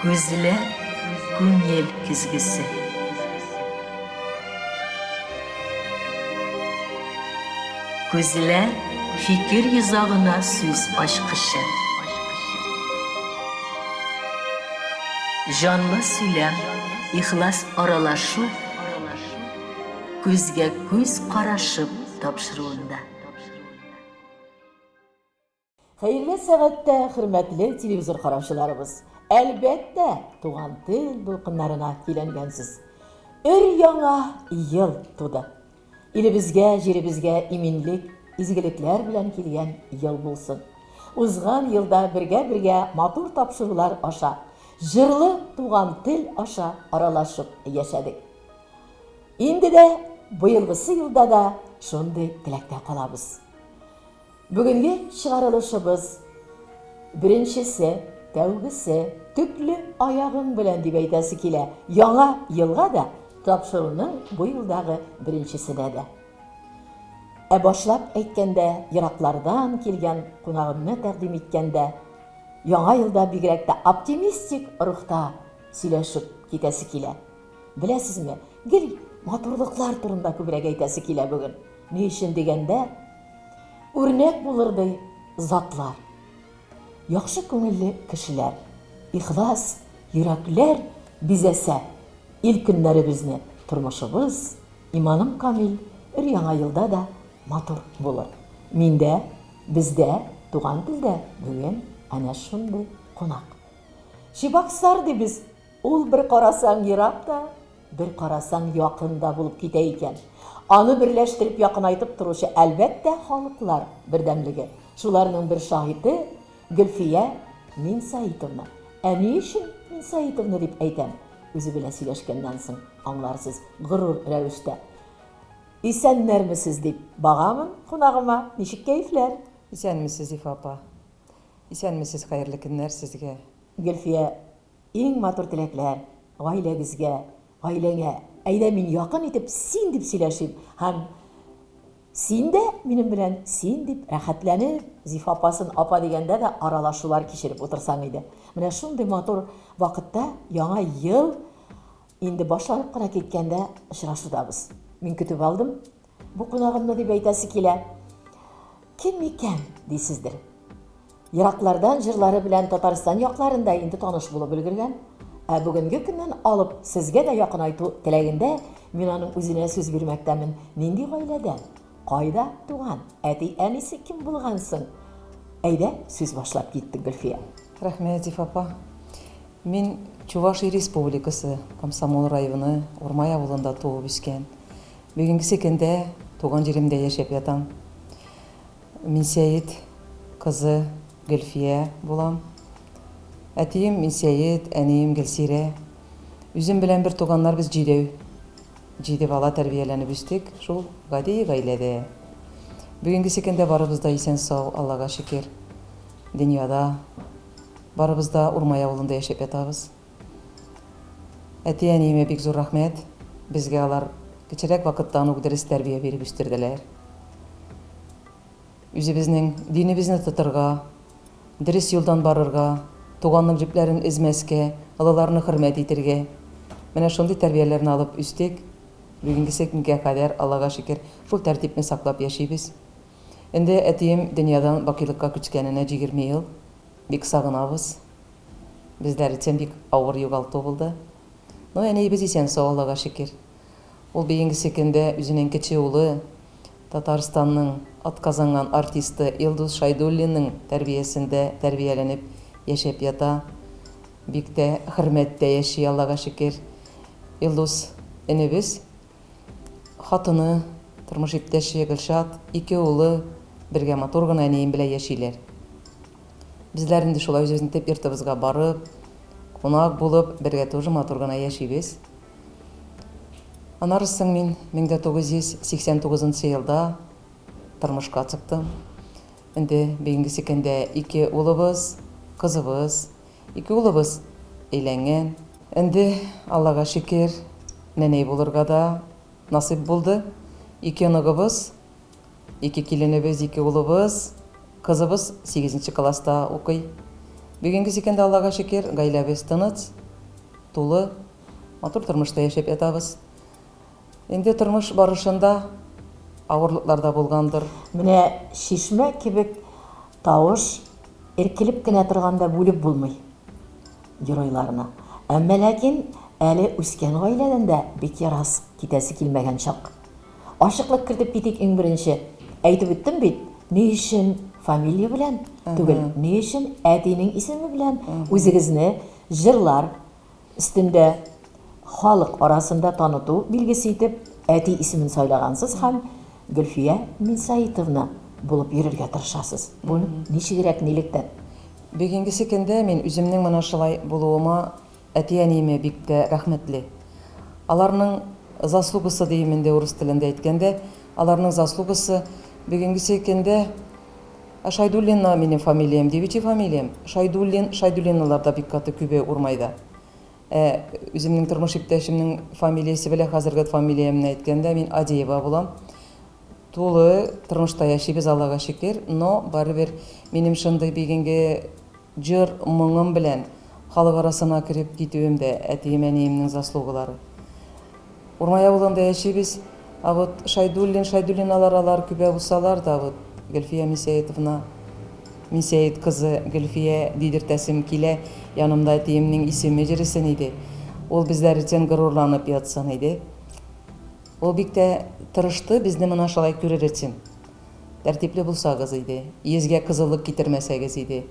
Күзләр, күңел көзгесе. Күзләр, фикер йозагына сүз ачкычы. Җанлы сөйләм, ихлас аралашу, күзгә күз карашып тапшыруында. Хәерле сәгатьтә, хөрмәтле телевизор караучыларыбыз! Әлбәттә, туган тел дулкыннарына көйләнгәнсез. Өр-яңа ел туды. Илебезгә, җиребезгә иминлек, изгелекләр белән килгән ел булсын. Узган елда бергә-бергә матур тапшырулар аша, җырлы туган тел аша аралашып яшәдек. Инде дә, быелгысы елда да шундый теләктә калабыз. Бүгенге чыгарылышыбыз беренчесе, тәүгесе, төкле аягың белән дип әйтәсе килә. Яңа елга да, тапшыруның бу елдагы беренчесенә дә. Ә башлап әйткәндә, ераклардан килгән кунагымны тәкъдим иткәндә, яңа елда бигрәк тә оптимистик рухта сөйләшеп китәсе килә. Беләсезме, гел матурлыклар турында күбрәк әйтәсе килә бүген. Ни өчен дигәндә, үрнәк булырдай затлар, яхшы күңелле кешеләр, ихлас йөрәкләр бизәсә ил-көннәребезне, тормышыбыз, иманым камил, өр-яңа елда да матур булыр. Миндә, бездә, туган телдә бүген әнә шундый кунак. Чебоксар дибез, ул бер карасаң ерак та, Бер карасаң, якын да булып китә икән. Аны берләштереп якынайтып торучы, әлбәттә, халыклар бердәмлеге. Шуларның бер шаһиты, Гөлфия Минсаитовна. Ә ни өчен Минсаитовна дип әйтәм? Үзе белән сөйләшкәннән соң аңларсыз, горур рәвештә. Исәннәрмесез, дип багамын кунагыма, ничек кәефләр? Исәнмесез, Зифа апа. Исәнмесез, хәерле көннәр сезгә. Гөлфия, Иң матур теләкләр, гаиләгезгә, гаиләңә. Әйдә мин якын итеп син дип сөйләшим һәм син дә минем белән син дип рәхәтләнеп, Зифа апасын апа дигәндә дә аралашулар кичереп утырсаң иде. Менә шундый матур вакытта яңа ел инде башланып кына киткәндә очрашудабыз. Мин көтеп алдым бу кунагымны дип әйтәсе килә. Кем икән дисездер. Ераклардан җырлары белән Татарстан якларында инде таныш булып өлгергән. Ә бүгенге көннән алып сезгә дә якынайту теләгендә мин аның үзенә сүз бирмәктәмен. Нинди гаиләдән? Кайда туган? Әти-әнисе кем булган соң? Әйдә, сүз башлап киттек, Гөлфия. Рәхмәт, Зифа апа. Мин Чувашия Республикасы, Комсомол районы, Урмай авылында туып үскән. Бүгенгесе көндә туган җиремдә яшәп ятам. Минсәет кызы Гөлфия булам. Әтием Минсәет, әнием Гөлсирә. Үзем белән бер туганнар без җидәү. Җиде бала тәрбияләнеп үстек шул гади гаиләдә. Бүгенгесе көндә барыбыз да исән-сау, Аллага шөкер. Дөньяда. Барыбыз да Урмай авылында яшәп ятабыз. Әти-әниемә бик зур рәхмәт. Безгә алар кечерәк вакыттан ук дөрес тәрбия биреп үстерделәр. Үзебезнең динебезне тотырга, дөрес юлдан барырга, туганлык җепләрен өзмәскә, олыларны хөрмәт итергә. Менә шундый тәрбияләрне алып үстек. Бүгенгесе көнгә кадәр, Аллага шөкер, шул тәртипне саклап яшибез. Инде әтием дөньядан бакыйлыкка күчкәненә 20 ел. Бик сагынабыз. Безләр өчен бик авыр югалту булды. Ну, әниебез исән-сау, Аллага шөкер. Ул бигенгесе көндә үзенең кече улы, Татарстанның атказанган артисты Илдус Шайдуллинның тәрбиясендә тәрбияләнеп яшәп ята. Бик тә хөрмәттә яши, Аллага шөкер. Илдус энебез, хатыны, тормыш иптәше Гөлшат, ике улы бергә матур гына әнием белән яшиләр. Безләр инде шулай үзебезнең төп йортыбызга барып, кунак булып, бергә тоже матур гына яшибез. Аннары соң мин 1989 нчы елда тормышка чыктым. Инде бүгенгесе көндә ике улыбыз, кызыбыз, ике улыбыз өйләнгән. Инде, Аллага шөкер, нәнәй булырга да насыйп булды. Ике оныгыбыз Ике киленебез, ике улыбыз. Кызыбыз сигезенче класста укый. Бүгенгесе көндә, Аллага шөкер, гаиләбез тыныч, тулы, матур тормышта яшәп ятабыз. Инде тормыш барышында авырлыклар да булгандыр. Менә чишмә кебек тавыш эркелеп кенә торганда бүлеп булмый геройларны. Әмма ләкин әле үскән гаиләдән дә бик ерас китәсе килмәгән чак. Ачыклык кертеп китик иң беренче. Әйтеп үттем бит, ни өчен фамилия белән түгел, ни өчен әтинең исеме белән үзегезне җырлар өстендә халык арасында таныту билгесе итеп әти исемен сайлагансыз һәм Гөлфия Минсаитовна булып йөрергә тырышасыз. Бу ничегрәк, нилектән? Бүгенгесе көндә мин үземнең менә шулай булуыма әти-әниемә бик тә рәхмәтле. Аларның заслугасы диим инде урыс телендә әйткәндә, аларның заслугасы бүгенгесе көндә Ә Шайдуллина минем фамилиям, девичий фамилиям. Шайдуллин, Шайдуллиналар да бик каты күбе Урмайда. Ә үземнең тормыш иптәшемнең фамилиясе белә хәзерге фамилиямне әйткәндә, мин Адеева булам. Тулы тормышта яшибез, Аллага шөкер, но барыбер минем шундый бигенге җыр моңым белән халык арасына кереп китүем дә әтием-әниемнең заслугалары. Урмай авылында яшибез. А вот Шайдуллин, Шайдуллиналар алар күбә булсалар да, вот Гөлфия Мисәетовна, Мисәет кызы Гөлфия дидертәсем килә, янымда әтиемнең исеме җөресен иде. Ул безләр өчен горурланып ятсын иде. Ул бик тә тырышты безне мона шулай күрер өчен. Тәртипле булсагыз иде, йөзгә кызыллык китермәсәгез иде.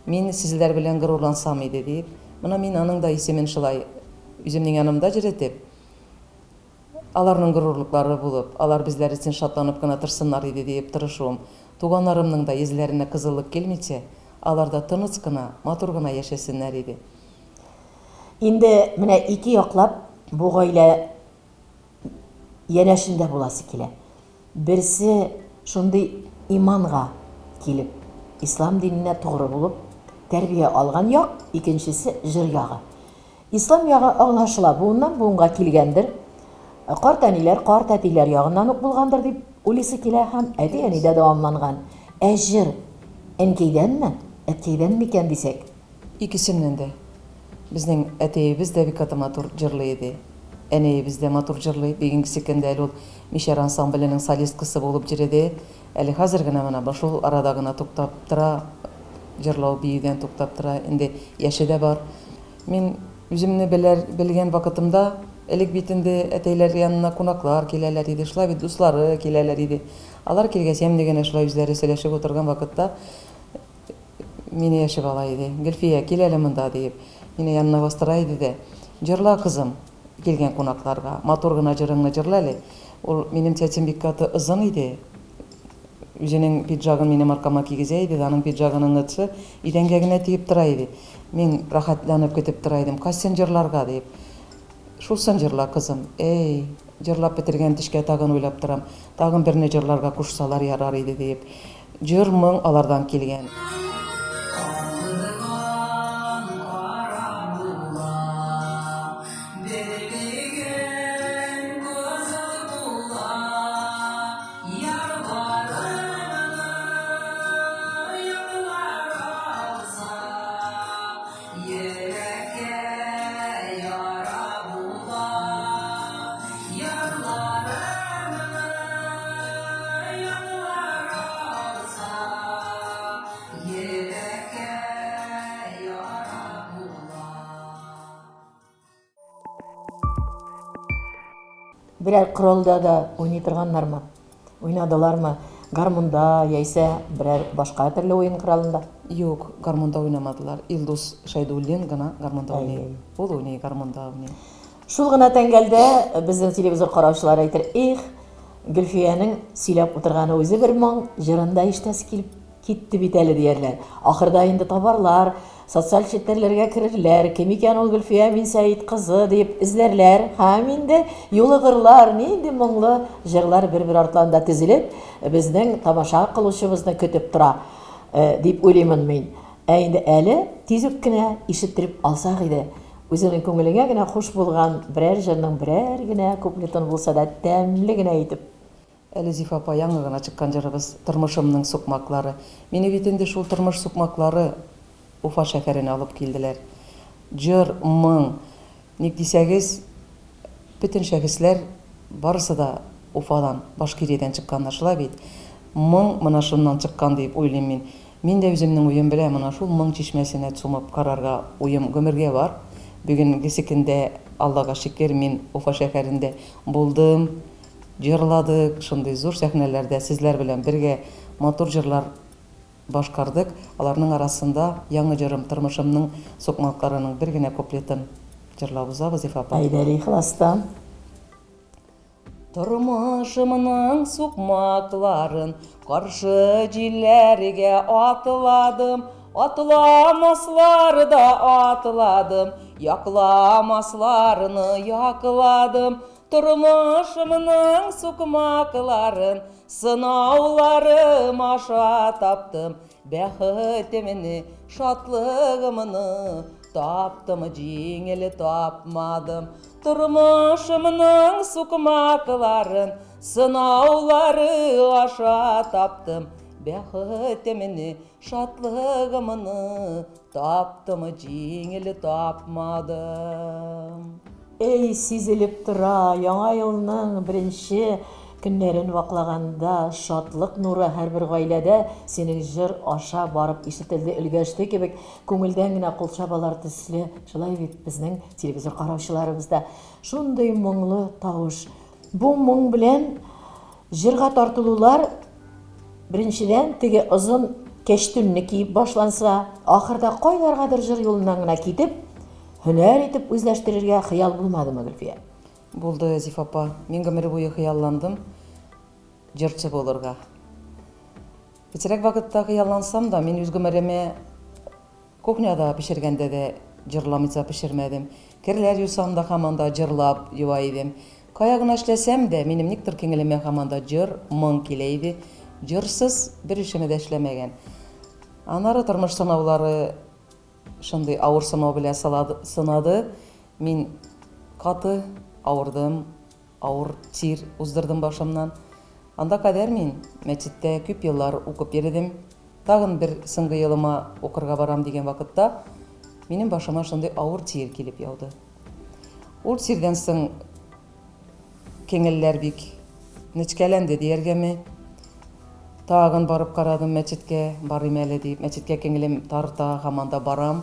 Мин сезләр белән горурлансам иде, дип. Мона мин аның да исемен шулай Үземнең янымда җөретеп, аларның горурлыклары булып, алар безләр өчен шатланып кына торсыннар иде диеп тырышуым, туганнарымның да йөзләренә кызыллык килмичә, алар да тыныч кына, матур гына яшәсеннәр иде. Инде менә ике яклап бу гаилә янәшендә буласы килә. Берсе шундый иманга килеп, ислам диненә тугры булып тәрбия алган як, икенчесе җыр ягы. Ислам ягы аңлашыла, буыннан буынга килгәндер. Карт әниләр, карт әтиләр ягыннан ук булгандыр дип уйлыйсы килә һәм әти-әнидә дәвамланган. Ә җыр әнкәйдәнме, әткәйдән микән дисәк? Икесеннән дә. Безнең әтиебез дә бик каты матур җырлый иде. Әниебез дә матур җырлый. Бүгенгесе көндә әле ул Мишәр ансамбленең солисткасы булып җөреде. Әле хәзер генә менә бу шул арада гына туктап тора, җырлау, биюдән туктап тора. Инде яше дә бар. Мин үземне беләр, белгән вакытымда, элек бит инде әтәйләр янына кунаклар киләләр иде, шулай бит дуслары киләләр иде. Алар килгәч, ямьле генә шулай үзләре сөйләшеп утырган вакытта мине яшеп ала иде. Гөлфия, кил әле монда, диеп, мине янына бастыра иде дә, Җырла, кызым, килгән кунакларга, матур гына җырыңны җырла әле. Ул минем чәчем бик каты озын иде. Үзенең пиджагын минем аркама кигезә иде дә, аның пиджагының ытсы идәнгә генә тиеп тора иде. Мин рәхәтләнеп көтеп тора идем, кайсын җырларга диеп. Шулсын җырла, кызым. Әй, җырлап бетергән төшкә тагын уйлап торам, тагын берне җырларга кушсалар ярар иде диеп. Җыр-моң алардан килгән. Карлыган кара була, берлеген кызыл була, ярларымны яклар алса, йөрәккә яра була, ярларымны яклар алса, йөрәккә яра була. Берәр коралда да уйный торганнармы? Уйнадылармы? Гармунда яисә берәр башка төрле уен коралында? Юк, гармунда уйнамадылар. Илдус Шәйдуллин гына гармунда уйный. Ул уйный, гармунда уйный. Шул гына тәңгәлдә безнең телевизор караучылар әйтер, Их, Гөлфиянең сөйләп утырганы үзе бер моң, җырын да ишетәсе килеп китте бит әле, диярләр. Ахырда инде табарлар, социаль челтәрләргә керерләр, кем икән ул Гөлфия Минсәет кызы дип эзләрләр һәм инде юлыгырлар, нинди моңлы җырлар бер-бер артланда тезелеп, безнең тамаша кылучыбызны көтеп тора, дип уйлыймын мин. Ә инде әле тиз үк кенә ишеттереп алсак иде, үзеңнең күңелеңә генә хуш булган берәр җырның берәр генә куплетын булса да тәмле генә итеп. Әле Зифа апа, яңа гына чыккан җырыбыз Тормышымның сукмаклары. Мине бит инде шул тормыш сукмаклары Уфа шәһәренә алып килделәр. Җыр, моң, ник дисәгез, бөтен шәхесләр барысы да Уфадан, Башкириядән чыкканнар, шулай бит? Моң менә шуннан чыккан диеп уйлыйм мин. Мин дә үземнең уем белән менә шул моң чишмәсенә чумып карарга уем гомергә бар. Бүгенгесе көндә, Аллага шөкер, мин Уфа шәһәрендә булдым, җырладык, шундый зур сәхнәләрдә сезләр белән бергә матур җырлар башкардык. Аларның арасында яңа җырым Тормышымның сукмакларының бер генә куплетын җырлап узабыз, Зифа апа. Әйдәле ихластан. Тормышымның сукмакларын каршы җилләргә атладым, Атламаслар да атладым, якламасларны якладым. Тормышымның сукмакларын сынауларым аша таптым, Бәхетемне, шатлыгымны таптым, җиңел тапмадым. Тормышымның сукмакларын сынаулары аша таптым, Бәхетемне, шатлыгымны таптым, җиңел тапмадым. Әй, сизелеп тора, Яңа елның беренче көннәрен ваклаганда, шатлык нуры һәрбер гаиләдә синең җыр аша барып ишетелде, өлгәште кебек, күңелдән генә кул чабалар төсле. Шулай бит, безнең телевизор караучыларыбыз да. Шундый моңлы тавыш. Бу моң белән җырга тартылулар, беренчедән, теге озын кәчтүнне киеп башланса, ахырда кайларгадыр җыр юлыннан гына китеп, һөнәр итеп үзләштерергә хыял булмадымы, Гөлфия? Булды, Зифа апа. Мин гомер буе хыялландым җырчы булырга. Кечерәк вакытта хыяллансам да, мин үз гомеремә кухняда пешергәндә дә җырламыйча пешермәдем. Керләр юсам да һаман да җырлап юа идем. Кая гына эшләсәм дә, минем никтер күңелемә һаман да җыр, моң килә иде. Җырсыз бер эшемә дә эшләмәгән. Аннары тормыш сынаулары шундый авыр сынау белән сынады. Мин каты авырдым, авыр чир уздырдым башымнан. Анда кадәр мин мәчеттә күп еллар укып йөредем. Тагын бер соңгы елыма укырга барам дигән вакытта минем башыма шундый авыр чир килеп яуды. Ул чирдән соң кеңелләр бик нечкәләнде дияргәме. Тагын барып карадым мәчеткә, барыйм әле дип. Мәчеткә кеңелем тарта, һаман да барам.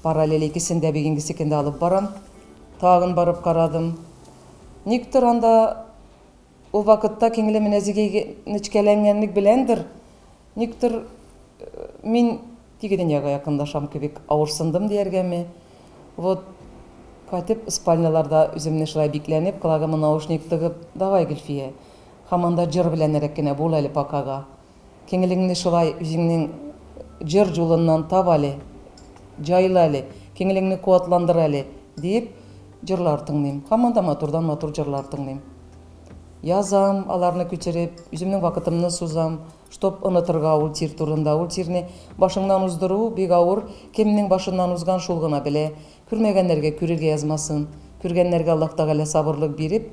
Параллель икесен дә бүгенгесе көндә алып барам. Тагын барып карадым. Никтер анда ул вакытта кеңелем нәзигәйгә нечкәләнгәнлек беләндер, никтер мин теге дөньяга якынлашам кебек авырсындым дияргәме. Вот кайтып спальняларда үземне шулай бикләнеп, колагыма наушник тыгып, давай, Гөлфия, һаман да җыр беләнрәк кенә бул әле покага. Кеңелеңне шулай үзеңнең җыр юлыннан тап әле, җайла әле, кеңелеңне куатландыр әле, диеп, җырлар тыңлыйм. Һаман да матурдан матур җырлар тыңлыйм. Язам, аларны күчереп, үземнең вакытымны сузам, чтоб онытырга ул чир турында. Ул чирне башыңнан уздыру бик авыр, кемнең башыннан узган, шул гына белә. Күрмәгәннәргә күрергә язмасын, күргәннәргә Аллаһ Тәгалә сабырлык биреп,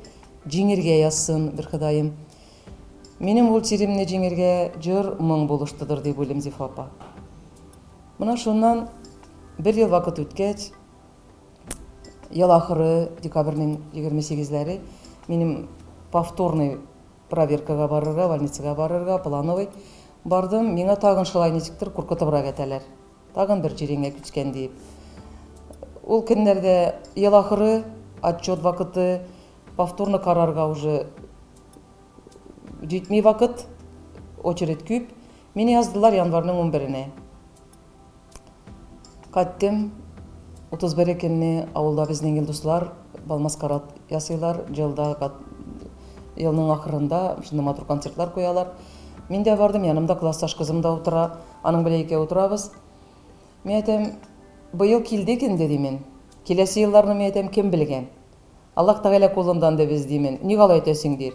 җиңергә язсын, бер Ходаем. Минем ул чиремне җиңергә җыр, моң булыштыдыр дип уйлыйм, Зифа апа. Менә шуннан бер ел вакыт үткәч, ел ахыры, декабрьнең 28-ләре, минем повторный проверкага барырга, больницага барырга, плановый бардым. Миңа тагын шулай ничектер куркытыбрак әйтәләр. Тагын бер җиреңә күчкән диеп. Ул көннәрдә ел ахыры, отчет вакыты, повторно карарга уже җитми вакыт, очередь күп. Мине яздылар январьның 11-енә. Кайттым. 31 көнне авылда безнең Йолдызлар бал-маскарад ясыйлар. Җылда елның ахырында шундый матур концертлар куялар. Мин дә бардым, янымда классташ кызым да утыра. Аның белән икәү утырабыз. Мин әйтәм, быел килдек инде, димен. Киләсе елларны, мин әйтәм, кем белгән? Аллаһ Тәгалә кулындан ди без, димен. Ник алай әйтәсең, дир.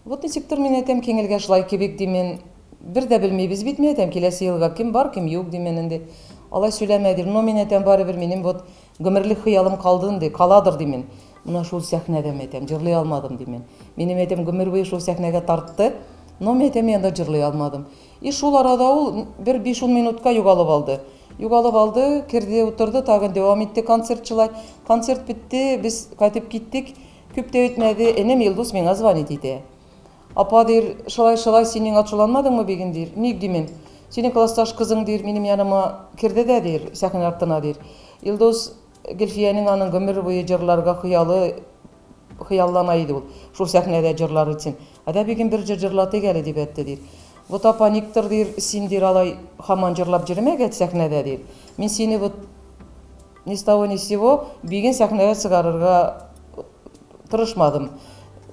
Вот ничектер, мин әйтәм, киңелгә шулай кебек, димен. Бер дә белмибез бит, мин әйтәм, киләсе елга кем бар, кем юк, димен инде. Алай сөйләмә, дир. Но, мин әйтәм, барыбер минем вот гомерлек хыялым калды инде, каладыр, димен. Менә шул сәхнәдә, мин әйтәм, җырлый алмадым, димен. Минем, әйтәм, гомер буе шул сәхнәгә тартты, но, мин әйтәм, мин анда җырлый алмадым. И шул арада ул бер биш-ун минутка югалып алды. Юк, алып алды, керде, утырды, тагын дәвам итте концерт шулай. Концерт бетте, без кайтып киттек. Күп тә үтмәде, энем Илдус миңа звонить итә. Апа, дир, шулай-шулай, син миңа ачуланмадыңмы бүген, дир. Ник, димен. Синең классташ кызың, дир, минем яныма керде дә, дир, сәхнә артына, дир. Илдус, Гөлфиянең аның гомер буе җырларга хыялы, хыяллана иде ул, шул сәхнәдә җырлар өчен. Әйдә бүген бер җыр җырлатыйк әле, дип әйтте, дир. Вот, апа, никтер, дир, син, дир, алай һаман җырлап йөрмә сәхнәдә, дир. Мин сине вот ни с того ни с сего бүген сәхнәгә чыгарырга тырышмадым.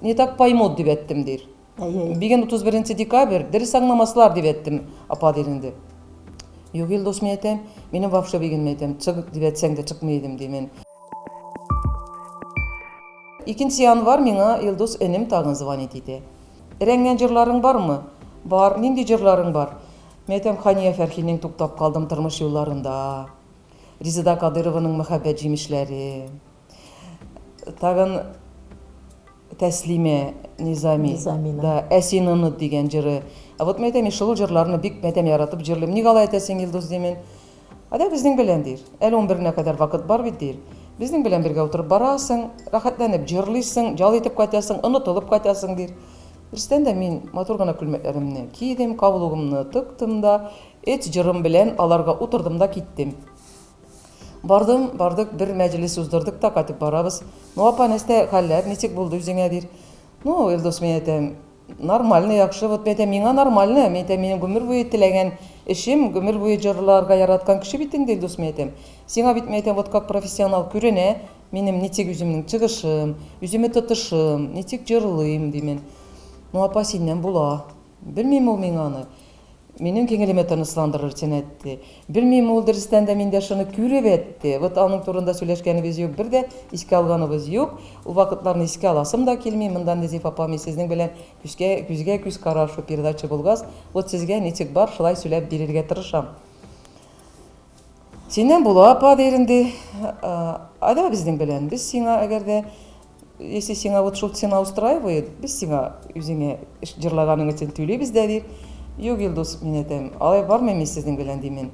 Не так поймут, дип әйттем, дир. Бүген 31 декабрь, дөрес аңламаслар, дип әйттем, апа, дир инде. Юк, Илдус, мин әйтәм, минем вообще бүген, мин әйтәм, чык дип әйтсәң дә чыкмый идем, димен. Икенче январь миңа Илдус энем тагын звонить итә. Рәнгән җырларың бармы? Бар. Нинди җырларың бар? Мин әйтәм, Хания Фәрхинең Туктап калдым тормыш юлларында. Резеда Кадырованың Мәхәббәт җимешләре. Тагын Тәслимә Низами. Низамина. Да, Ә син оныт дигән җыры. Ә вот мин әйтәм, мин шул җырларны бик мәтәм яратып җырлыйм. Ник алай әйтәсең, Илдус, димен. Әйдә безнең белән, дир. Әле унберенә кадәр вакыт бар бит, дир. Безнең белән бергә утырып барасың, рәхәтләнеп җырлыйсың, ял итеп кайтасың, онытылып кайтасың, дир. Дөрестән дә мин матур гына күлмәкләремне кидем, каблугымны тыктым да, эт җырым белән аларга утырдым да киттем. Бардым, бардык, бер мәҗлес уздырдык та кайтып барабыз. Ну, апа, нәрсә хәлләр, ничек булды үзеңә, дир. Ну, Илдус, мин әйтәм, нормально, яхшы, вот мин әйтәм, миңа нормально, мин әйтәм, минем гомер буе теләгән эшем, гомер буе җырларга яраткан кеше бит инде, Илдус, мин әйтәм. Сиңа бит, мин әйтәм, вот как профессионал күренә, минем ничек үземнең чыгышым, үземе тотышым, ничек җырлыйм, димен. Ну, апа, синнән була. Белмим ул миңа аны. Минем киңелеме тынычландырыр өчен әйтте. Белмим ул дөрестән дә миндә шуны күреп әйтте. Вот аның турында сөйләшкәнебез юк, бер дә искә алганыбыз юк. Ул вакытларны искә аласым да килми. Монда Нәзиф апа мин сезнең белән күзгә, күзгә күз карашу передача булгач, вот сезгә ничек бар, шулай сөйләп бирергә тырышам. Синнән була, апа, дир инде. Әйдә безнең белән. Без сиңа, әгәр дә Если сиңа вот шул цена устраивает, без сиңа үзеңә җырлаганың өчен түлибез дә, ди. Юк, Илдус, мин әйтәм, алай бармыйм мин сезнең белән, димен.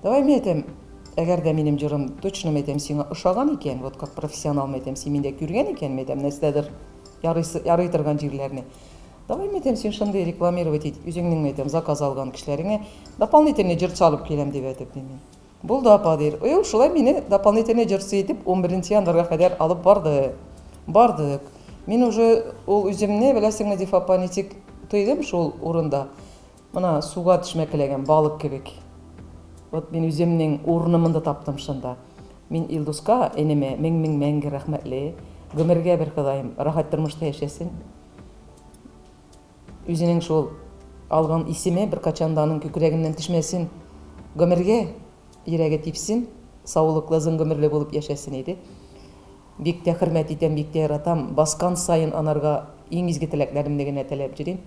Давай, мин әйтәм, әгәр дә минем җырым точно, мин әйтәм, сиңа ошаган икән, вот как профессионал, мин әйтәм, син миндә күргән икән, мин әйтәм, нәрсәдер ярыйсы, ярый торган җирләрне. Давай, мин әйтәм, син шундый рекламировать ит, үзеңнең, мин әйтәм, заказ алган кешеләреңә дополнительный җыр салып киләм, дип әйтеп, димен. Булды, апа, дир. И ул шулай мине дополнительный җырчы итеп унберенче январьга кадәр алып барды. Бардык. Мин уже ул үземне, беләсеңме, Зифа апа, ничек тойдым шул урында. Мына суга төшмәкеләгән балык кебек. Вот мин үземнең урынымны да таптым шунда. Мин Илдуска, энемә мең-мең мәңге рәхмәтле. Гомергә бер Ходаем рәхәт тормышта яшәсен. Үзенең шул алган исеме беркайчан да аның күкрәгеннән төшмәсен, гомергә йөрәге типсен, саулыклы, озын гомерле булып яшәсен иде. Бик тә хөрмәт итәм, бик тә яратам. Баскан саен анарга иң изге теләкләремне генә теләп йөрим.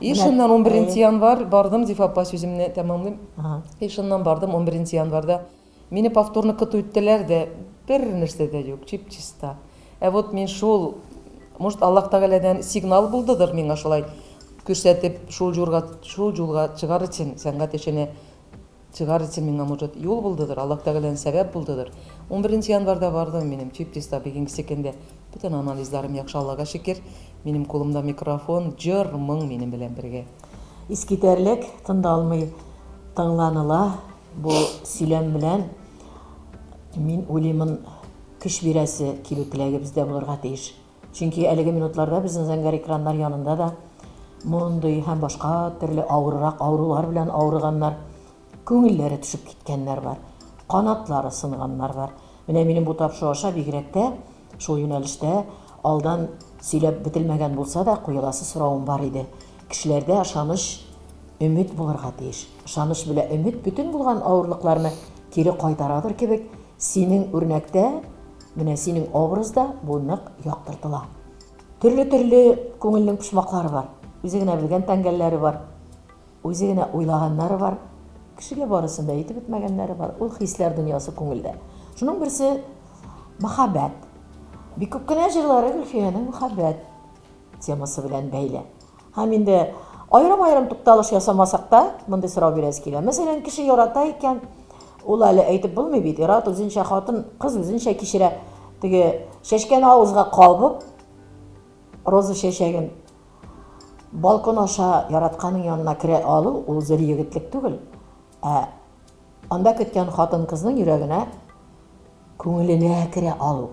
И шуннан 11 январь бардым, Зифа апа, сүземне тәмамлыйм. И шуннан бардым 11 январьда. Мине повторно КТ үттеләр дә, бер нәрсә дә юк, чип-чиста. Ә вот мин шул, может, Аллаһ Тәгаләдән сигнал булдыдыр миңа шулай күрсәтеп, шул юлга, шул юлга чыгар өчен, сәнгать эшенә чыгар өчен миңа, может, юл булдыдыр, Аллаһ Тәгаләнең сәбәп булдыдыр. Унберенче январьда бардым, минем чип-чиста, бүгенгесе көндә бөтен анализларым яхшы, Аллага шөкер. Минем кулымда микрофон, җыр, моң минем белән бергә. Искитәрлек, тын да алмый тыңланыла. Бу сөйләм белән, мин уйлыймын, көч бирәсе килү теләге бездә булырга тиеш. Чөнки әлеге минутларда безнең зәңгәр экраннар янында да мондый һәм башка төрле авыррак авырулар белән авырганнар, күңелләре төшеп киткәннәр бар, канатлары сынганнар бар. Менә минем бу тапшыру аша бигрәк тә шул юнәлештә алдан сөйләп бетелмәгән булса да, куеласы соравым бар иде. Кешеләрдә ышаныч, өмет булырга тиеш. Ышаныч белә өмет бөтен булган авырлыкларны кире кайтарадыр кебек, синең үрнәктә, менә синең образда бу нык яктыртыла. Төрле-төрле күңелнең почмаклары бар. Үзе генә белгән тәңгәлләре бар. Үзе генә уйлаганнары бар. Кешегә барысын да әйтеп бетмәгәннәре бар. Ул хисләр дөньясы күңелдә. Шуның берсе мәхәббәт. Бик күп кенә җырлары Гөлфиянең мәхәббәт темасы белән бәйле. Һәм инде аерым-аерым тукталыш ясамасак та, мондый сорау бирәсе килә. Мәсәлән, кеше ярата икән, Ул әле әйтеп булмый бит, ир-ат үзенчә, хатын, кыз үзенчә кичерә. Теге чәчкәне авызга кабып, роза чәчәген балкон аша яратканың янына керә алу, ул зур егетлек түгел. Ә анда көткән хатын-кызның йөрәгенә, күңеленә керә алу.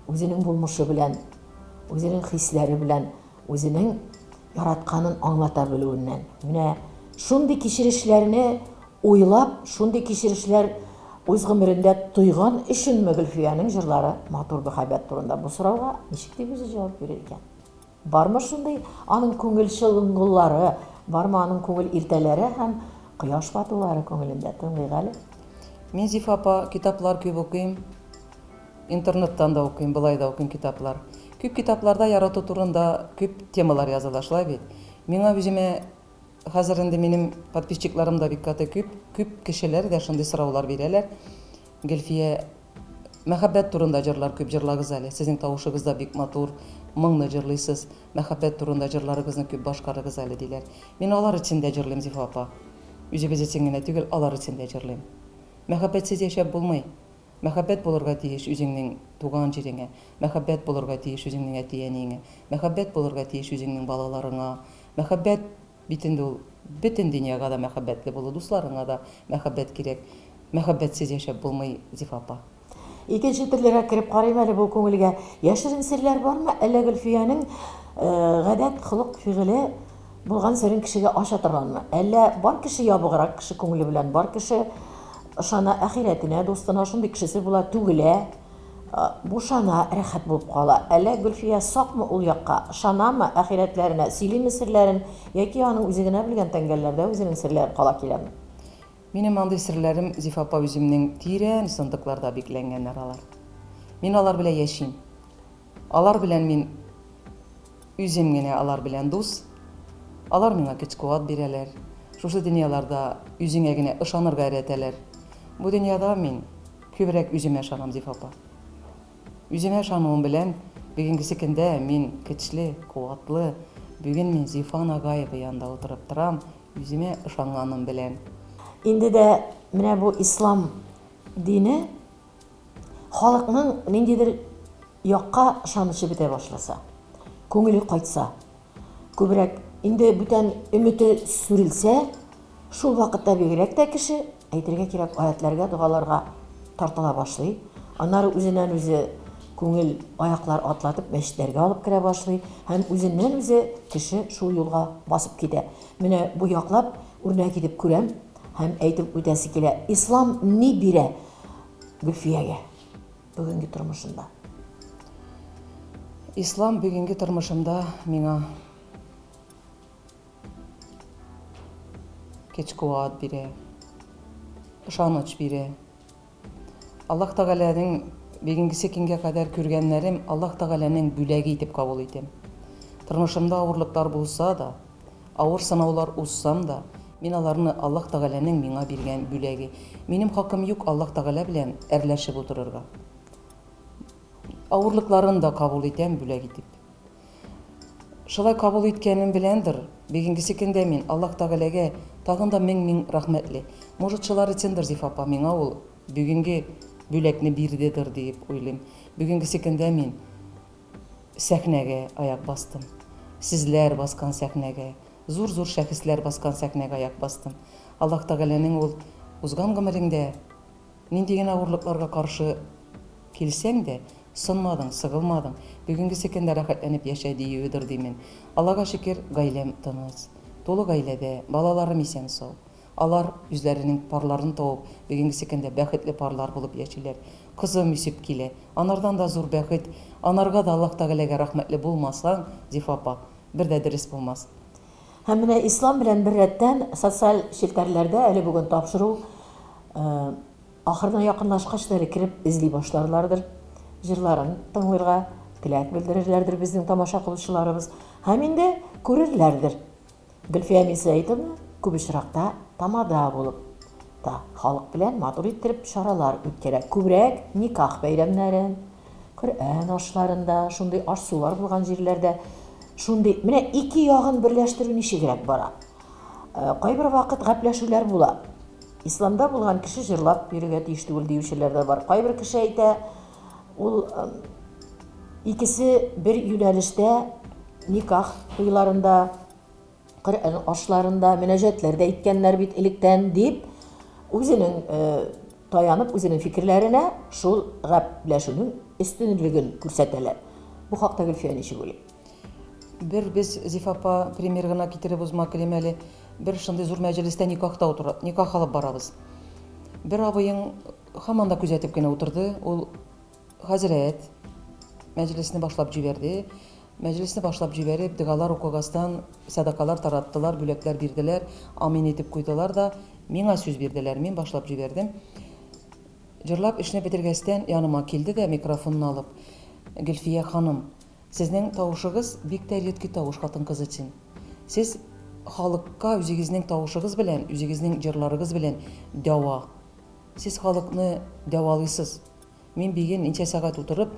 Үзенең булмышы белән, үзенең хисләре белән, үзенең яратканын аңлата белүеннән. Менә шундый кичерешләрне уйлап, шундый кичерешләр үз гомерендә тойган өченме Гөлфиянең җырлары матур мәхәббәт турында? Бу сорауга ничек дип үзе җавап бирер икән? Бармы шундый аның күңел чылынгылары, бармы аның күңел иртәләре һәм кояш батулары күңелендә? Тыңлыйк әле. Мин, Зифа апа, китаплар күп укыйм. Интернеттан да укыйм, болай да укыйм китаплар. Күп китапларда ярату турында күп темалар языла, шулай бит? Миңа үземә хәзер инде минем подписчикларым да бик каты күп, күп кешеләр дә шундый сораулар бирәләр. Гөлфия, мәхәббәт турында җырлар күп җырлагыз әле. Сезнең тавышыгыз да бик матур, моңлы җырлыйсыз. Мәхәббәт турында җырларыгызны күп башкарыгыз әле, диләр. Мин алар өчен дә җырлыйм, Зифа апа. Үзебез өчен генә түгел, алар өчен дә җырлыйм. Мәхәббәтсез яшәп булмый. Мәхәббәт булырга тиеш үзеңнең туган җиреңә, мәхәббәт булырга тиеш үзеңнең әти-әниеңә, мәхәббәт булырга тиеш үзеңнең балаларыңа. Мәхәббәт бит инде ул бөтен дөньяга да мәхәббәтле булу, дусларыңа да мәхәббәт кирәк. Мәхәббәтсез яшәп булмый, Зифа апа. Икенче төрлерәк кереп карыйм әле бу күңелгә. Яшерен серләр бармы, әллә Гөлфиянең гадәт, холык, фигыле булган серен кешегә ача торганмы? Әллә бар кеше ябыграк кеше күңеле белән, бар кеше ышана әхирәтенә, дустына, шундый кешесе була, түгелә, бушана, рәхәт булып кала. Әллә Гөлфия сакмы ул якка, ышанамы әхирәтләренә, сөйлиме серләрен, яки аның үзе генә белгән тәңгәлләрдә үзенең серләре кала киләме? Минем андый серләрем, Зифа апа, үземнең тирән сандыкларда бикләнгәннәр алар. Мин алар белән яшим. Алар белән мин үзем генә алар белән дус. Алар миңа көч-куәт бирәләр. Шушы дөньяларда үзеңә генә ышанырга өйрәтәләр. Бу дөньяда мин күбрәк үземә ышанам, Зифа апа. Үземә ышануым белән бүгенгесе көндә мин көчле, куатлы. Бүген мин Зифа Нагаева янында утырып торам, үземә ышанганым белән. Инде дә менә бу ислам дине Халыкның ниндидер якка ышанычы бетә башласа, күңеле кайтса, күбрәк инде бүтән өмете сүрелсә, шул вакытта бигрәк тә кеше, әйтергә кирәк, аятьләргә, догаларга тартыла башлый. Аннары үзеннән-үзе күңел аяклар атлатып мәчетләргә алып керә башлый һәм үзеннән-үзе кеше шул юлга басып китә. Менә бу яклап үрнәк итеп күрәм һәм әйтеп үтәсе килә, ислам ни бирә? Гөлфиягә бүгенге тормышында? Ислам бүгенге тормышымда миңа көч-куәт бирә, ышаныч бирә. Аллаһ Тәгаләнең бүгенгесе көнгә кадәр күргәннәрем Аллаһ Тәгаләнең бүләге итеп кабул итәм. Тормышымда авырлыклар булса да, Авыр сынаулар узсам да, мин аларны Аллаһ Тәгаләнең миңа биргән бүләге. Минем хакым юк Аллаһ Тәгалә белән әрләшеп утырырга. Авырлыкларын да кабул итәм бүләк итеп. Шулай кабул иткәнем беләндер, бүгенгесе көндә мин Аллаһ Тәгаләгә тагын да мең-мең рәхмәтле. Может, шулар өчендер Зифа апа миңа ул бүгенге бүләкне бирдедер диеп уйлыйм. Бүгенгесе көндә мин Сәхнәгә аяк бастым. Сезләр баскан сәхнәгә, зур-зур шәхесләр баскан сәхнәгә аяк бастым. Аллаһ Тәгаләнең ул узган гомереңдә нинди генә авырлыкларга каршы килсәң дә, сынмадың, сыгылмадың, бүгенгесе көндә рәхәтләнеп яшә диюедер димен. Аллага шөкер, гаиләм тыныч. Тулы гаиләдә, балаларым исән-сау. Алар, үзләренең парларын табып, бүгенгесе көндә бәхетле парлар булып яшиләр. Кызым үсеп килә. Анардан да зур бәхет, анарга да Аллаһ Тәгаләгә рәхмәтле булмасаң, Зифа апа, бер дә дөрес булмас. Һәм менә ислам белән беррәттән социаль челтәрләрдә әле бүген тапшыру ахырына якынлашкач та әле кереп эзли башларлардыр, җырларын тыңлырга теләк белдерерләрдер безнең тамаша кылучыларыбыз һәм инде күрерләрдер. Гөлфия Мирсәетовна күп очракта тамада булып та халык белән матур иттереп чаралар үткәрә. Күбрәк никах бәйрәмнәрен, Коръән ашларында, шундый аш-сулар булган җирләрдә шундый менә ике ягын берләштерү ничегрәк бара? Э, кайбер вакыт гәпләшүләр була. Исламда булган кеше җырлап йөрергә тиеш түгел диючеләр дә бар. Кайбер кеше әйтә, ул икесе бер юнәлештә никах туйларында, Коръән ашларында мөнәҗәтләр дә әйткәннәр бит электән дип, үзенең таянып үзенең фикерләренә шул гәпләшүнең өстенлеген күрсәтәләр. Бу хакта Гөлфия ничек уйлый? Бер без, Зифа апа, пример гына китереп узмак телим әле. Бер шундый зур мәҗлестә никахта утыра, никах алып барабыз. Бер абыең һаман да күзәтеп кенә утырды. Ул хәзрәт мәҗлесне башлап җибәрде. Мәҗлесне башлап җибәреп, догалар укыгастан, сәдакалар тараттылар, бүләкләр бирделәр, амин итеп куйдылар да, миңа сүз бирделәр. Мин башлап җибәрдем. Җырлап эшне бетергәстән, яныма килде дә микрофонны алып, Гөлфия ханым, Сезнең тавышыгыз бик тә редкий тавыш хатын-кыз өчен. Сез халыкка үзегезнең тавышыгыз белән, үзегезнең җырларыгыз белән дәва. Сез халыкны дәвалыйсыз. Мин биген ничә сәгать утырып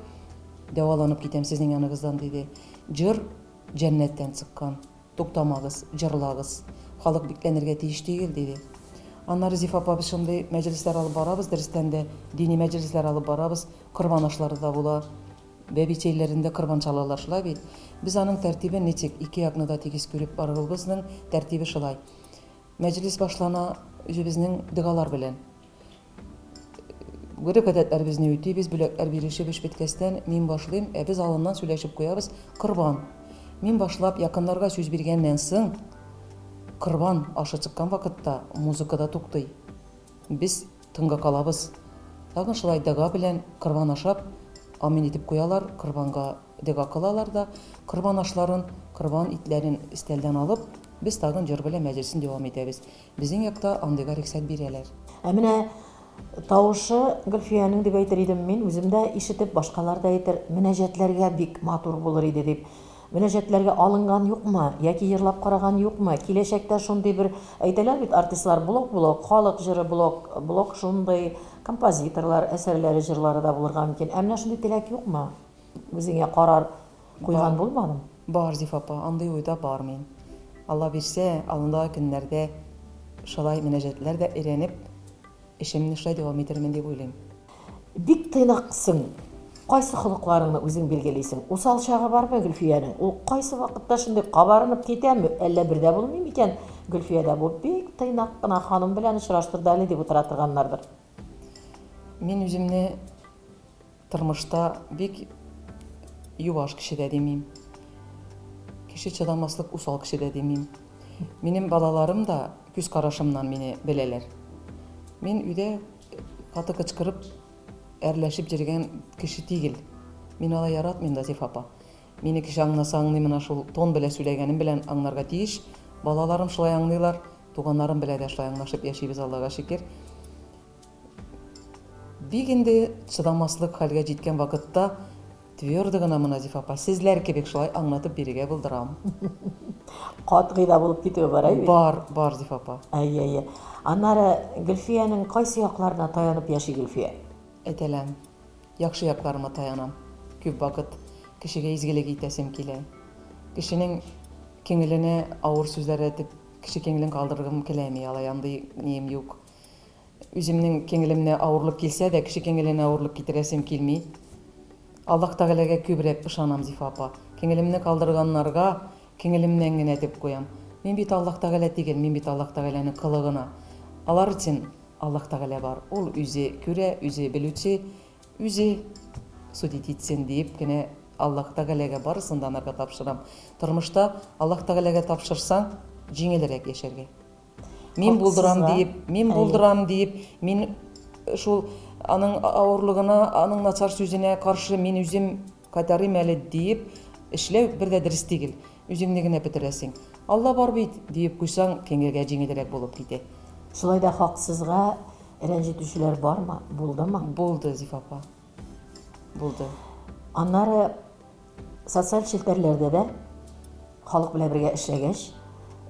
дәваланып китәм сезнең яныгыздан, диде. Җыр җәннәттән чыккан. Туктамагыз, җырлагыз. Халык бикләнергә тиеш түгел, диде. Аннары Зифа апа без шундый мәҗлесләр алып барабыз, дөрестән дә, дини мәҗлесләр алып барабыз, корбан ашлары да була. Бәби чәйләрендә корбан чалалар, шулай бит? Без аның тәртибен ничек, ике якны да тигез күреп баруыбызның тәртибе шулай. Мәҗлес башлана үзебезнең догалар белән. Гореф-гадәтләребезне үтибез, бүләкләр бирешеп эш беткәчтән, мин башлыйм, ә без алыннан сөйләшеп куябыз, корбан. Мин башлап, якыннарга сүз биргәннән соң, корбан ашы чыккан вакытта музыка да туктый. Без тынга калабыз. Тагын шулай дога белән корбан ашап, амин итеп куялар, корбанга дога кылалар да, корбан ашларын, корбан итләрен өстәлдән алып, без тагын җыр белән мәҗлесен дәвам итәбез. Безнең якта андыйга рөхсәт бирәләр. Ә менә тавышы Гөлфиянең дип әйтер идем мин, үзем дә ишетеп, башкалар да әйтер, мөнәҗәтләргә бик матур булыр иде дип. Мөнәҗәтләргә алынган юкмы, яки җырлап караган юкмы? Киләчәктә шундый бер, әйтәләр бит артистлар, блок-блок, халык җыры блок, блок шундый, композиторлар әсәрләре, җырлары да булырга мөмкин. Ә менә шундый теләк юкмы? Үзеңә карар куйган булмадымы? Бар, Зифа апа, андый уйда бар мин. Алла бирсә, алындагы көннәрдә шулай мөнәҗәтләр дә өйрәнеп, эшемне шулай дәвам итермен дип уйлыйм. Бик тыйнаксың. Кайсы холыкларыңны үзең билгелисең? Усал чагы бармы Гөлфиянең? Ул кайсы вакытта шундый кабарынып китәме? Әллә бер дә булмый микән Гөлфиядә? Бу бик тыйнак кына ханым белән очраштырды әле дип утыра торганнардыр. Мин үземне Тормышта бик юаш кеше дә димим. Кеше чыдамаслык усал кеше дә димим. Минем балаларым да күз карашымнан мине беләләр. Мин өйдә каты кычкырып, әрләшеп йөргән кеше түгел. Мин алай яратмыйм да, Зифа апа. Мине кеше аңласа аңлый, менә шул тон белән сөйләгәнем белән аңларга тиеш. Балаларым шулай аңлыйлар, туганнарым белән дә шулай аңлашып яшибез, Аллага шөкер. Бик инде чыдамаслык хәлгә җиткән вакытта твердо гына моны, Зифа апа, сезләр кебек шулай аңлатып бирергә булдырам. Катгый да булып китүе бар, әй бит? Бар, бар, Зифа апа. Әйе, әйе. Аннары Гөлфиянең кайсы якларына таянып яши Гөлфия? Әйтәләм, яхшы якларыма таянам. Күп вакыт кешегә изгелек итәсем килә. Кешенең кеңеленә авыр сүзләр әйтеп, кеше кеңелен калдыргым келәми, алай андый нием юк. Үземнең кеңелемнә авырлык килсә дә, кеше кеңеленә авырлык китерәсем килми. Аллаһ Тәгаләгә күбрәк ышанам, Зифа апа. Кеңелемне калдырганнарга кеңелемнән генә дип куям. Мин бит Аллаһ Тәгалә түгел, мин бит Аллаһ Тәгаләнең колы гына. Алар өчен Аллаһ Тәгалә бар. Ул үзе күрә, үзе белүче, үзе судить итсен диеп кенә Аллаһ Тәгаләгә барысын да анарга тапшырам. Тормышта Аллаһ Тәгаләгә тапшырсаң, җиңелрәк яшәргә. Мин булдырам диеп, мин булдырам диеп, мин шул аның авырлыгына, аның начар сүзенә каршы мин үзем кайтарыйм әле диеп эшләү бер дә дөрес түгел. Үзеңне генә бетерәсең. Алла бар бит, диеп куйсаң, киңгә җиңелрәк булып китә. Шулай да хаксызга рәнҗетүчеләр бармы? Булдымы? Булды, Зифа апа. Булды. Аннары социаль челтәрләрдә дә халык белән бергә эшләгәч,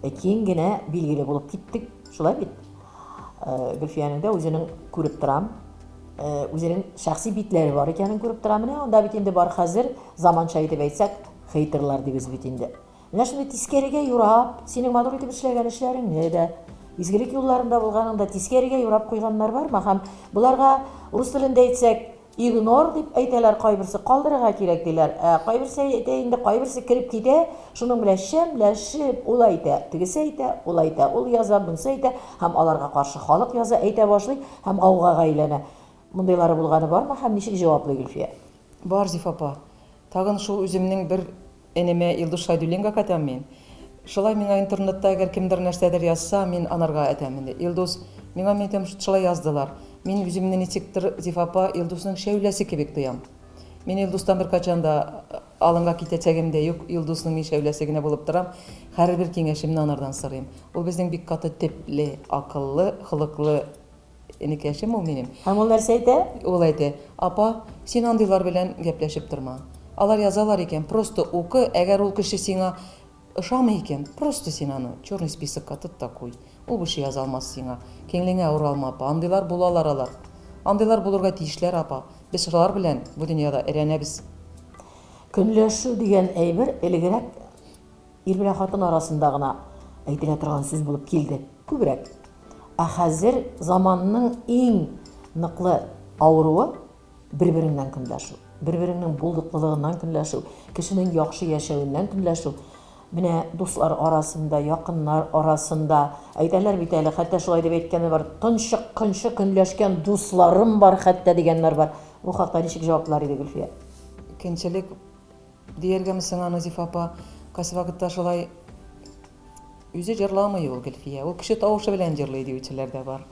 э, киң генә билгеле булып киттек. Шулай бит? Э, Гөлфиянең дә үзенең күреп торам, э, үзенең шәхси битләре бар икәнен күреп торам. Менә анда бит инде бар хәзер, заманча итеп әйтсәк, хейтерлар дибез бит инде. Менә шундый тискәрегә юрап, синең матур итеп эшләгән эшләреңне дә, Изгелек юлларында булганың да тискәрегә юрап куйганнар бармы? Һәм боларга рус телендә әйтсәк, игнор дип әйтәләр кайберсе, калдырырга кирәк диләр. Ә кайберсе әйтә инде, кайберсе кереп китә, шуның белән чәмләшеп, ул әйтә, тегесе әйтә, ул әйтә, ул яза, монысы әйтә, һәм аларга каршы халык яза, әйтә башлый һәм гаугага әйләнә. Мондыйлары булганы бармы һәм ничек җаваплый Гөлфия? Бар, Зифа апа. Тагын шул үземнең бер энемә Илдус Шәйдуллинга кайтам мин. Шулай миңа интернетта әгәр кемдер нәрсәдер язса, мин анарга әйтәм инде. Илдус, миңа мин әйтәм, шулай яздылар. Мин үземне ничектер, Зифа апа, Илдусның шәүләсе кебек тоям. Мин Илдустан беркайчан да алынга китәчәгем дә юк, Илдусның мин шәүләсе генә булып торам. Һәрбер киңәшемне анардан сорыйм. Ул безнең бик каты төпле, акыллы, холыклы Энекәшем ул минем. Һәм ул нәрсә әйтә? Ул әйтә, Апа, син андыйлар белән гәпләшеп торма. Алар язалар икән, просто укы, әгәр ул кеше сиңа ошамый икән, просто син аны черный списокка тот та куй. Ул больше яза алмас сиңа. Кеңлеңә авыр алма, апа. Андыйлар булалар алар. Андыйлар булырга тиешләр, апа. Без шулар белән бу дөньяда өйрәнәбез. Көнләшү дигән әйбер элегрәк Ир белән хатын арасында гына әйтелә торган сүз булып килде күбрәк. Ә хәзер заманның иң ныклы авыруы бер-береңнән көнләшү, бер-береңнең булдыклылыгыннан көнләшү, кешенең яхшы яшәвеннән көнләшү. Менә дуслар арасында, якыннар арасында әйтәләр бит әле, хәтта шулай дип әйткәне бар, тончыкканчы көнләшкән дусларым бар хәтта дигәннәр бар. Бу хакта ничек җаваплар иде Гөлфия? Көнчелек Дияргәме соң аны, Зифа апа? Кайсы вакытта шулай үзе җырламый ул Гөлфия, ул кеше тавышы белән җырлый диючеләр дә бар.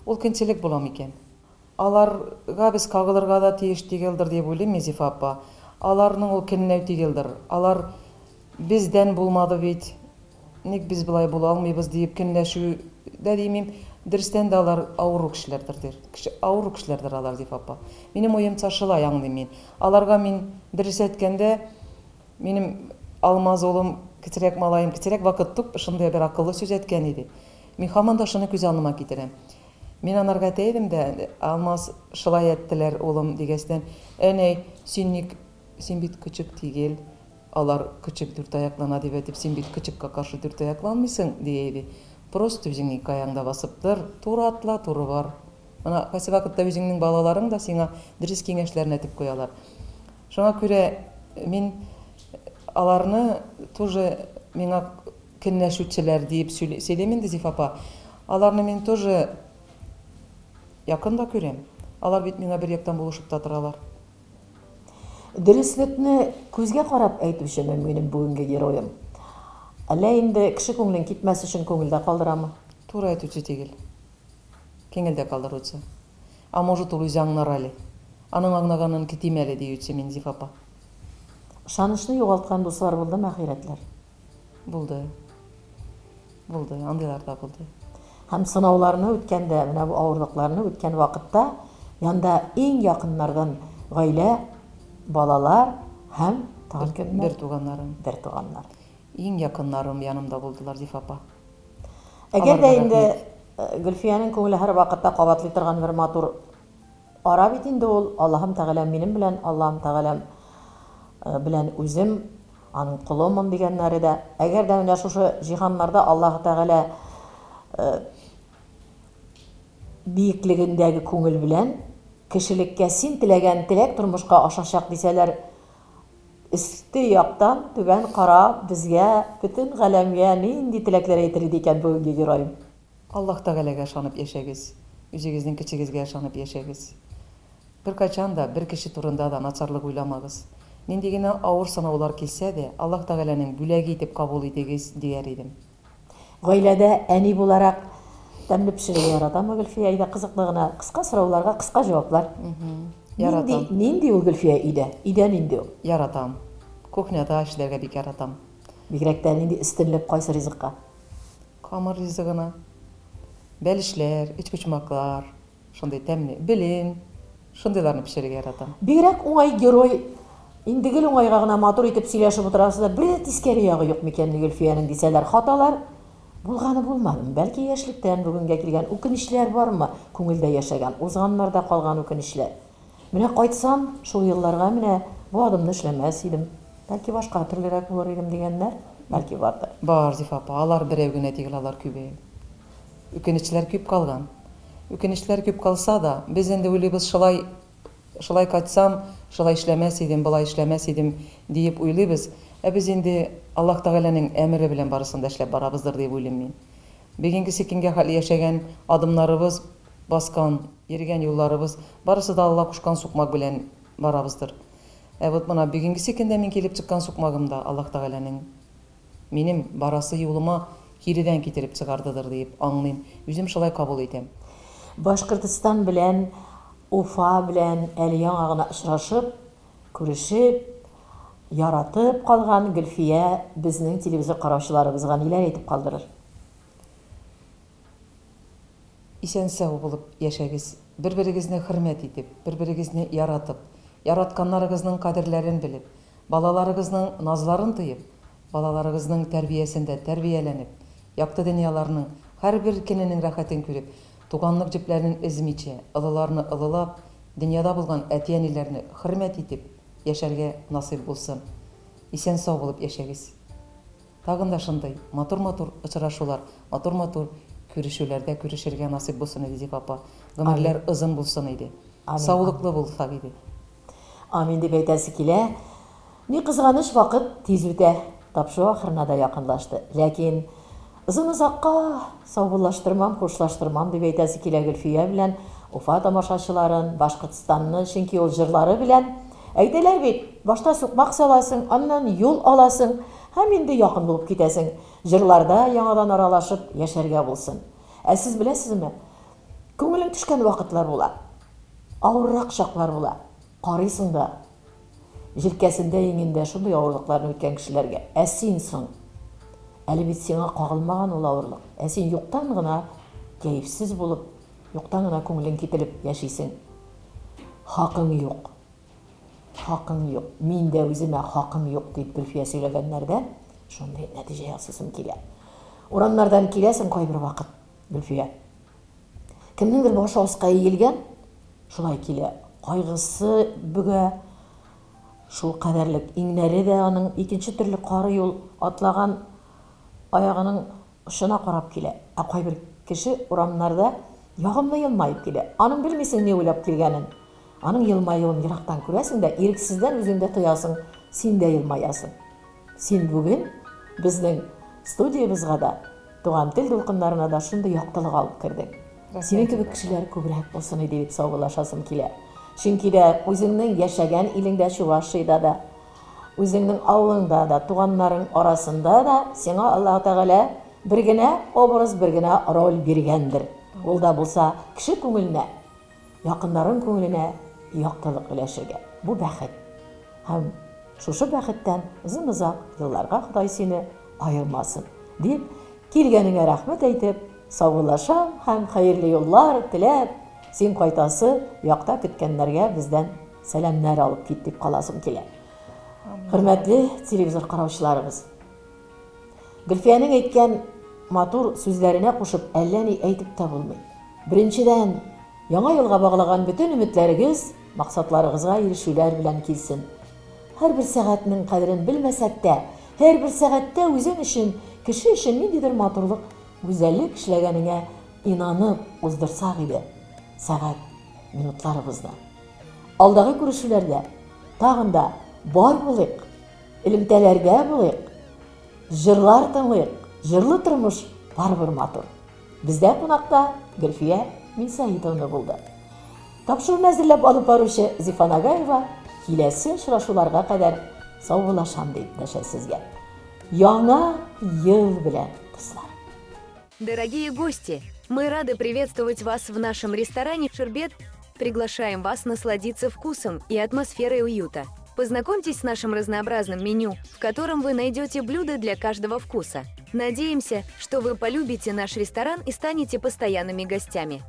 Ул көнчелек була микән? Аларга без кагылырга да тиеш тигелдер дип уйлыйм мин, Зифа апа. Аларның ул көнләү тигелдер. Алар бездән булмады бит, ник без болай була алмыйбыз диеп көнләшү дә димим. Дөрестән дә алар авыру кешеләрдер, дир. Кеше, авыру кешеләрдер алар, Зифа апа. Минем уемча шулай аңлыйм мин. Аларга мин, дөрес әйткәндә, минем Алмаз улым, кечерәк малаем, кечерәк вакыт туп, шундый бер акыллы сүз әйткән иде. Мин һаман да шуны күз алдыма китерәм. Мин анарга әйтә идем дә, Алмаз, шулай әйттеләр, улым, дигәчтән, әнәй, син ник, син бит көчек тигел, алар көчек дүртаяклана дип әйтеп, син бит көчеккә каршы дүртаякланмыйсың, дия иде. Просто үзеңнең ике аягыңда басып тор, туры атла, туры бар. Менә кайсы вакытта үзеңнең балаларың да сиңа дөрес киңәшләрне әйтеп куялар. Шуңа күрә мин аларны тоже миңа көнләшүчеләр диеп сөйлим инде, Зифа апа. Аларны мин тоже якын да күрәм. Алар бит миңа бер яктан булышып та торалар. Дөреслекне күзгә карап әйтүчеме минем бүгенге героем? Әллә инде кеше күңелен китмәс өчен күңелдә калдырамы? Туры әйтүче түгел. Кеңелдә калдыручы. А может ул үзе аңнар әле. Аның аңнаганын көтим әле, диюче мин, Зифа апа. Ышанычны югалткан дуслар булдымы, ахирәтләр? Булды. Булды, андыйлар да булды. Һәм сынауларны үткәндә, менә бу авырлыкларны үткән вакытта янда иң якыннардан гаилә, балалар һәм тагын кемнәр? Бер туганнарым. Бер туганнар. Иң якыннарым янымда булдылар, Зифа апа. Әгәр дә инде Гөлфиянең күңеле һәрвакытта кабатлый торган бер матур ара бит инде ул, Аллаһым Тәгаләм минем белән, Аллаһым Тәгаләм белән үзем, аның колымын дигәннәре дә. Әгәр дә менә шушы җиһаннарда Аллаһы Тәгалә биеклегендәге күңел белән кешелеккә син теләгән теләк тормышка ашачак дисәләр, Өске яктан түбән карап, безгә, бөтен галәмгә нинди теләкләр әйтер иде икән бүгенге героем? Аллаһ Тәгаләгә ышанып яшәгез, үзегезнең көчегезгә ышанып яшәгез. Беркайчан да, бер кеше турында да начарлык уйламагыз. Нинди генә авыр сынаулар килсә дә, Аллаһ Тәгаләнең бүләге итеп кабул итегез, дияр идем. Гаиләдә әни буларак тәмле пешерергә яратамы Гөлфия? Әйдә, кызыклы гына кыска сорауларга кыска җаваплар. Яратам. Нинди, нинди ул Гөлфия өйдә? Өйдә нинди ул? Яратам. Кухняда эшләргә бик яратам. Бигрәк тә нинди өстенлек кайсы ризыкка? Камыр ризыгына. Бәлешләр, өчпочмаклар. Шундый тәмле белен, шундыйларны пешерергә яратам. Бигрәк уңай герой. Инде гел уңайга гына матур итеп сөйләшеп утырасыз да, бер дә тискәре ягы юк микәнни Гөлфиянең дисәләр, хаталар булганы булмадымы? Бәлки яшьлектән бүгенгә килгән үкенечләр бармы күңелдә яшәгән, узганнарда калган үкенечләр? Менә кайтсам шул елларга, менә бу адымны эшләмәс идем, бәлки башка төрлерәк булыр идем дигәннәр, бәлки бардыр. Бар, Зифа апа, алар берәү генә түгел, алар күбәү. Үкенечләр күп калган. Үкенечләр күп калса да, без инде уйлыйбыз, шулай, шулай кайтсам, шулай эшләмәс идем, болай эшләмәс идем, диеп уйлыйбыз. Ә без инде Аллаһ Тәгаләнең әмере белән барысын да эшләп барабыздыр дип уйлыйм мин. Бүгенгесе көнгә хәтле яшәгән адымнарыбыз, баскан, йөргән юлларыбыз, барысы да Алла кушкан сукмак белән барабыздыр. Ә вот мына бүгенгесе көндә мин килеп чыккан сукмагым да Аллаһ Тәгаләнең минем барасы юлыма киредән китереп чыгардыдыр диеп аңлыйм, үзем шулай кабул итәм. Башкортстан белән Уфа белән әле яңа гына очрашып, күрешеп, яратып калган Гөлфия безнең телевизор караучыларыбызга ниләр әйтеп калдырыр? Исән-сау булып яшәгез, бер-берегезне хөрмәт итеп, бер-берегезне яратып, яратканнарыгызның кадерләрен белеп, балаларыгызның назларын тоеп, балаларыгызның тәрбиясендә тәрбияләнеп, якты дөньяларның һәрбер көненең рәхәтен күреп, туганлык җепләрен өзмичә, олыларны олылап, дөньяда булган әти-әниләрне хөрмәт итеп яшәргә насыйп булсын. Исән-сау булып яшәгез. Тагын да шундый матур-матур очрашулар, матур-матур күрешүләрдә күрешергә насыйп булсын иде, Зифа апа. Гомерләр озын булсын иде. Саулыклы булсак иде. Амин дип әйтәсе килә. Ни кызганыч, вакыт тиз үтә. Тапшыру ахырына да якынлашты. Ләкин озын-озакка саубуллаштырмам, хушлаштырмам дип әйтәсе килә Гөлфия белән Уфа тамашачыларын, Башкортстанны, чөнки ул җырлары белән әйтәләр бит, башта сукмак саласың, аннан юл аласың, Һәм инде якын булып китәсең. Җырларда яңадан аралашып яшәргә булсын. Ә сез беләсезме, күңелең төшкән вакытлар була. Авыррак чаклар була. Карыйсың да, җилкәсендә, иңендә шундый авырлыкларны үткән кешеләргә. Ә син соң? Әле бит сиңа кагылмаган ул авырлык. Ә син юктан гына кәефсез булып, юктан гына күңелең кителеп яшисең. Хакың юк. Хакың юк, мин дә үземә хакым юк, дип Гөлфия сөйләгәннәрдән шундый нәтиҗә ясыйсым килә. Урамнардан киләсең кайбер вакыт, Гөлфия. Кемнеңдер башы аска иелгән, шулай килә. Кайгысы бөгә, шул кадәрлек иңнәре дә аның икенче төрле карый ул атлаган аягының очына карап килә. Ә кайбер кеше урамнарда ягымлы елмаеп килә. Аның белмисең ни уйлап килгәнен. Аның елмаюын ерактан күрәсең дә, ирексездән үзең дә тоясың, син дә елмаясың. Син бүген безнең студиябезгә дә, Туган тел дулкыннарына да шундый яктылык алып кердең. Синең кебек кешеләр күбрәк булсын иде дип саубуллашасым килә. Чөнки дә үзеңнең яшәгән илеңдә, Чувашиядә дә, үзеңнең авылыңда да, туганнарың арасында да сиңа Аллаһы Тәгалә бер генә образ, бер генә роль биргәндер. Ул да булса кеше күңеленә Якыннарың күңеленә яктылык өләшергә. Бу бәхет. Һәм шушы бәхеттән озын-озак елларга Ходай сине аермасын, дип, килгәнеңә рәхмәт әйтеп, саубуллашам һәм хәерле юллар теләп, син кайтасы якта көткәннәргә бездән сәламнәр алып кит дип каласым килә. Хөрмәтле телевизор караучыларыбыз! Гөлфиянең әйткән матур сүзләренә кушып әллә ни әйтеп тә булмый. Беренчедән, Яңа елга баглаган бөтен өметләрегез максатларыгызга ирешүләр белән килсен. Һәрбер сәгатьнең кадерен белмәсәк тә, һәрбер сәгатьтә үзең өчен, кеше өчен ниндидер матурлык, гүзәллек эшләгәнеңә инанып уздырсак иде сәгать, минутларыбызны. Алдагы күрешүләрдә тагын да бар булыйк! Элемтәләрдә булыйк, җырлар тыңлыйк, җырлы тормыш барыбер матур. Бездә кунакта Гөлфия Минсәитовна булды. Тапшыруны әзерләп алып баручы Зифа Нагаева киләсе очрашуларга кадәр саубуллашам дип дәшә сезгә. Яңа ел белән, дуслар! Дорогие гости, мы рады приветствовать вас в нашем ресторане «Шербет». Приглашаем вас насладиться вкусом и атмосферой уюта. Познакомьтесь с нашим разнообразным меню, в котором вы найдете блюда для каждого вкуса. Надеемся, что вы полюбите наш ресторан и станете постоянными гостями.